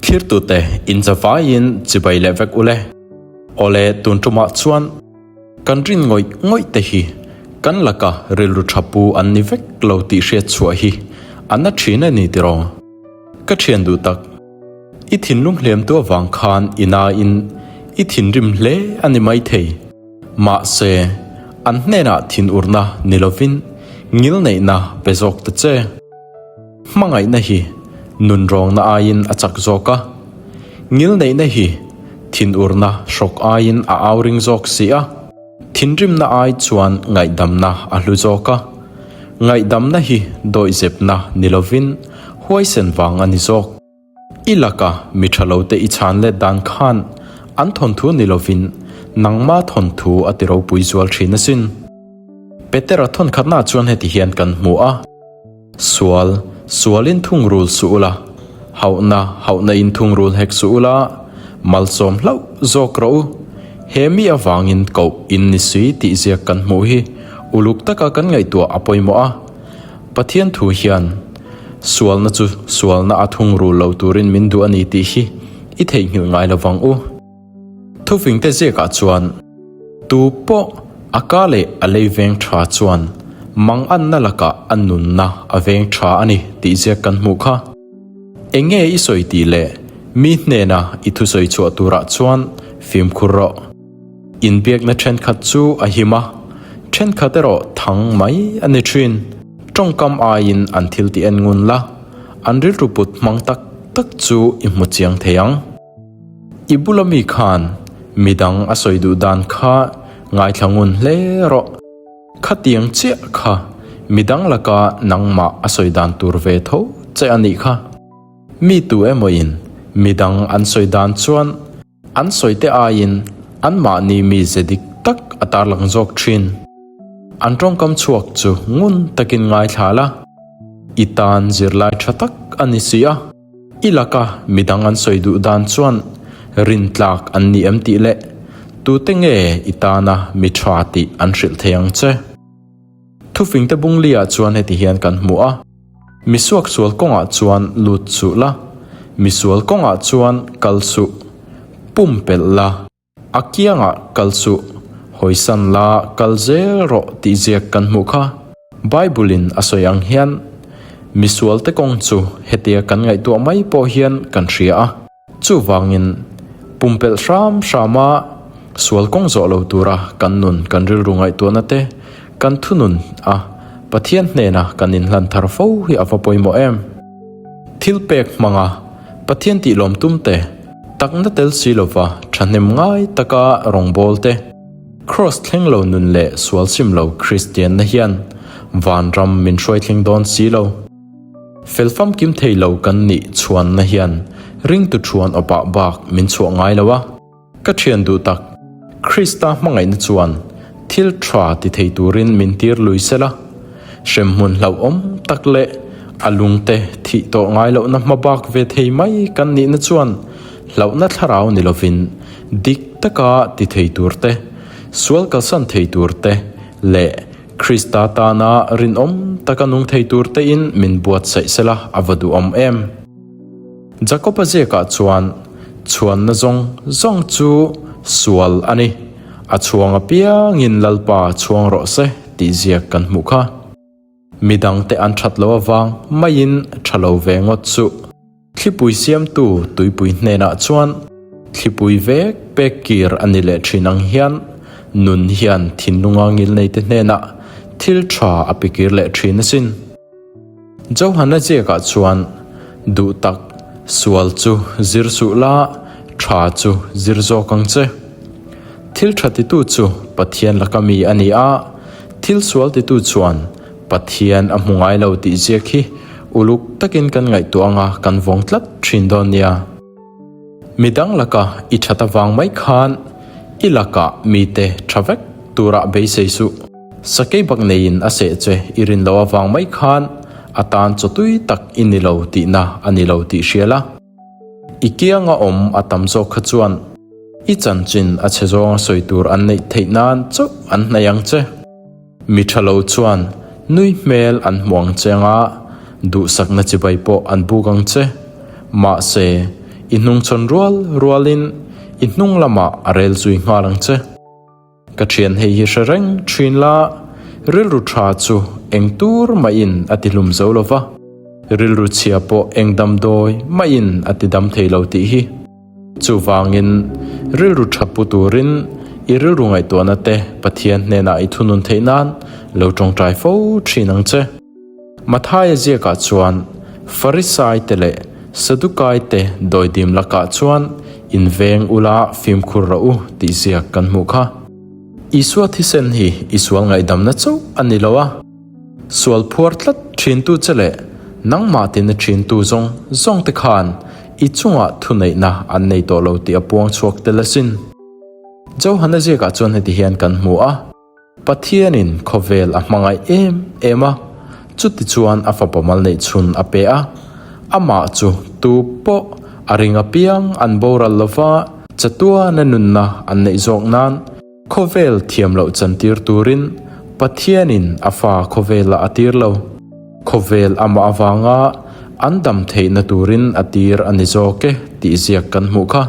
Thlirtute inzavaiin chibai leh vek ule. Awle tun tumah chuan kan rin ngawih ngawih te hi kan laka rilru tha pu an ni vek lo tih hriat chhuah hi a na thin a ni tiraw? Ka thian duh tak, i thinlung hliamtu avang khan i nain i thinrim hle a ni maithei. Mahse, an hnenah thinurna ni lovin ngilneihna pe zawk ta che. Hmangaihna hi nunrawngna aiin a chak zawk a, ngilneihna hi thinurna hrawk aiin a au ring zawk si a, thinrimna ai chuan ngaihdamna a hlu zawk a, ngaihdamna hi dawihzepna ni lovin huaisen vang a ni zawk. I laka mi tha lote i chhan let dan khan an thawnthu ni lovin nangma thawnthu a ti ropui zual thin asin. Petera thawnkhatna chuan heti hian kan hmu a, Sual, sualin thungrul suh ula, hauhna, hauhna in thungrul hek suh ula, malsawm hlauh zawk rawh u. He mi avangin koh in ni si tih ziak kan hmuh hi uluk taka kan ngaihtuah a pawimawh a. Pathian thu hian sualna chu sualna a thungrul lo turin min duh a ni tih hi i theihnghilh ngai lo vang u. Thufingte ziakah chuan tu pawh a ka leh a lei veng tha chuan manganna lakah a nunna a veng tha a ni tih ziak kan hmuh kha. Eng nge i sawi tih leh mi hnena i thusawi chhuah turah chuan fimkhur rawh. Inbiakna thenkhat chu a him a, thenkhat erawh thang mai a ni thin. Tawngkam aiin an thil tih en ngun la, an rilru put hmang tak tak chu i hmu chiang thei ang. I bula mi khan midang a sawi duh dan kha ngaithla ngun hle rawh. Khatiang chiah kha midang laka nangmah a sawi dan tur ve tho che a nih kha. Mi tu emawin midang an sawi dan chuan An sawite aiin anmahni mi ze dik tak a tarlang zawk thin. An tawngkam chhuak chu ngun takin ngaithla la, i tan zirlai tha tak a ni si a, i laka midang an sawi duh dan chuan rintlak an ni em tih leh tute nge i tana mi tha tih an hrilh thei ang che. Thufingte bungli-ah chuan heti hian kan hmu a. Misuak sual kawngah chuan lut suh la, misual kawngah chuan kal suh, pumpelh la, a kiangah kal suh, hawisan la kal zel rawh tih ziak kan hmuh kha. Bible-in a sawi ang hian misualte kawng chu hetia kan ngaihtuah mai pawh hian kan hria a. Chuvangin, pumpelh hram hrama sual kawng zawh lo tura kan nun kan rilru ngaihtuahna te kan thunun a, Pathian hnena kan inhlan thar fo hi a va pawimawh em? Thil pek hmanga Pathian tih lawm tum te, takna tel si lova thahnem ngai taka rawngbâwl te, Kraws thleng lo nun leh sual sim lo Kristianna hian vanram min hruai thleng dawn si lo. Fel famkim thei lo kan nih chhuanna hian ringtu thuan awpah bak min chhuah ngai lo a. Ka thian duh tak, Krista hmangaihna chuan thil tha ti thei turin min tir lui sela, hremhmun hlauhawm tak leh a lungte thih tawh ngai lohna hma bak ve thei mai kan nihna chuan hlauhna thlarau ni lovin dik taka ti thei tur te, sual kalsan thei tur te leh Krista tana rinawm taka nung thei tur tein min buatsaih sela a va duhawm em? Jakob-a ziakah chuan, Chhuanna zawng zawng chu sual a ni, a chhuang apiangin Lalpa chhuang rawh se tih ziak kan hmuh kha. Midangte an that lo avang maiin tha lo ve ngawt suh. Thlipui siamtu tuipui hnenah chuan thlipui vek pek kir a ni leh thin ang hian nun hian thinlunga ngilneite hnenah thil tha a pe kir leh thin asin. Johana ziakah chuan duh tak sual chu zir suh la, tha chu zir zawk ang che. Thil tha titu chu Pathian laka mi a ni a, thil sual titu chuan Pathian a hmu ngai lo tih ziak hi uluk takin kan ngaihtuah anga kan vawng tlat thin dawn nia. Midang laka i that avang mai khan i lakah mite tha vek turah beisei suh. Sakei bak neiin a seh che i rin lo avang mai khan a tan chaw tui tak i ni lo tihna a ni lo tih hria la. I kianga awm a tam zawk kha chuan i chanchin a chhe zawnga sawi tur an neih theih nan chauh an hnaih ang che. Mi tha lo chuan nui hmel an hmu ang che anga duhsakna chibai pawh an buk ang che. Mahse, I hnungchhawn rual rualin i hnung lamah a rel zui nghal ang che. Ka thian hei hi hre reng thin la, rilru tha chu eng tur mahin a ti hlum zo lo va, rilru chhia pawh eng damdawi mahin a ti dam thei lo tih hi. Chuvangin, rilru tha pu turin i rilru ngaihtuahna te Pathian hnenah i thunun theih nan lo tawngtai fo thin ang che. Mathaia ziakah chuan Farisai te leh Sadukai te dawidim lakah chuan inveng ula fimkhur rawh u tih ziak kan hmuh kha. Isua thisen hi i sual ngaihdamna chauh a ni lo a, sual phuar tlat thintu che leh nangmah tina thintu zawng zawng te khan i chungah thuneihna an nei tawh lo tih a puang chhuak tel asin. Johana ziakah chuan heti hian kan hmu a. Pathianin khawvel a hmangaih em em a, chutichuan a fapa mal neih chhun a pe a. Amah chu tu pawh a ring apiang an boral lova, chatuana nunna an neih zawk nan khawvel thiam loh chantir turin Pathianin a fa khawvelah a tir lo. Khawvel amah avanga an dam theihna turin a tir a ni zawk e tih ziak kan hmuh kha.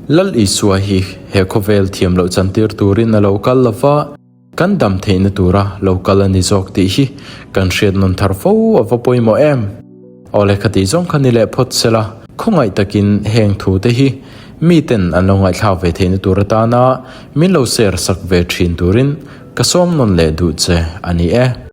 Lal Isua hi he khawvel thiam loh chantir turin a lo kal lo va, kan dam theihna tura lo kal a ni zawk tih hi kan hriat nawn thar fo a va pawimawh em? Aw lehkha tih zawng kha ni leh phawt sela, khawngaih takin heng thu te hi miten an lo ngaihthlak ve theihna tur atana min lo share sak ve thin turin ka sawm nawn leh duh che a ni e.